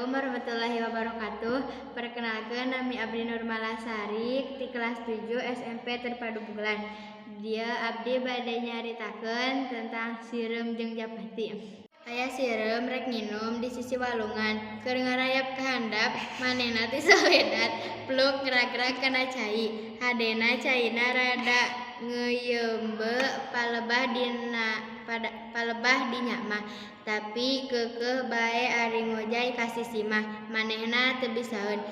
Assalamualaikum warahmatullahi wabarakatuh. Perkenalkan, nami Abdi Nurmalasari di kelas 7 SMP Terpadu Bulan. Dia abdi bade nyaritakeun tentang sireum jeung japati. Aya sireum rek nginum di sisi walungan, keur ngarayap ka handap, manehna teh soledat, pluk ngragrag kana cai. Hadena caina rada ngeuyeumbe palebah dinya mah, tapi keukeuh bae ari ngojay ka sisi mah, manehna teu bisaeun.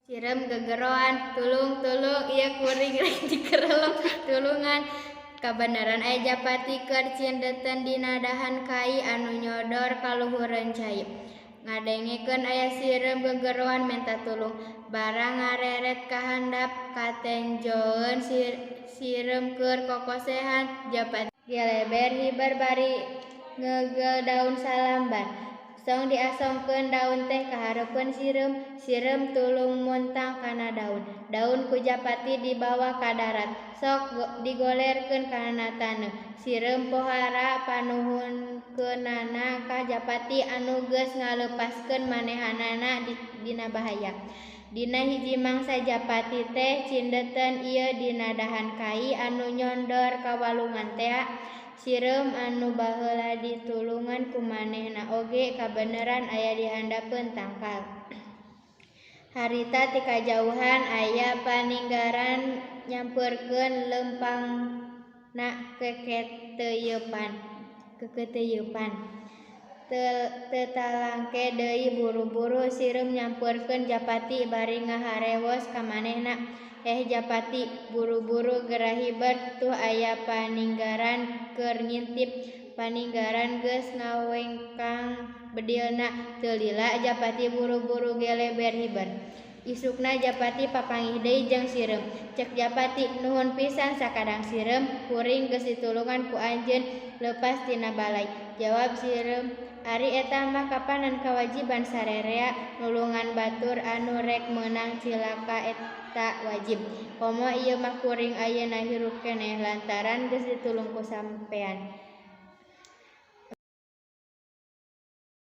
Sireum gegeroan, "Tulung, tulung, ieu kuring rek dikerelep, tulungan." Kabeneran aya japati keur cindeteun dina dahan kai anu nyodor ka luhureun cai. Ngadengekeun aya sireum gegeroan menta tulung, barang ngareret ka handap katenjoeun sireum keur kokosehan. Japati geleber hiber bari ngeugel daun salambar. Song diasongkeun daun teh ka hareupeun sireum, sireum tulung muntang kana daun. Daun ku japati dibawa ka darat, sok digolerkeun kana taneuh. Sireum pohara panuhunkeunana ka japati anu geus ngaleupaskeun manehanana dina bahaya. Dina hiji mangsa japati teh cindeteun ieu dina dahan kai anu nyondor ka walungan tea. Sireum anu baheula ditulungan ku manehna oge kabeneran aya di handapeun tangkal. Harita ti kajauhan aya paninggaran nyampeurkeun leumpangna keketeuyepan. Teu talangke deui buru-buru sireum nyampeurkeun japati bari ngaharewos ka manehna. "Heh japati, buru-buru geura hiber, tuh aya paninggaran keur ngintip." Paninggaran geus ngawengkang bedilna. Teu lila japati buru-buru geleber hiber. Isukna japati papanggih deui jeung sireum. Cek japati, "Nuhun pisan sakadang sireum, kuring geus ditulungan ku anjeun leupas tina balai." Jawab sireum, "Ari eta mah kapanan kawajiban sarerea, nulungan batur anu rek meunang cilaka eta wajib. Komo ieu mah kuring ayeuna hirup keneh lantaran geus ditulung ku sampean."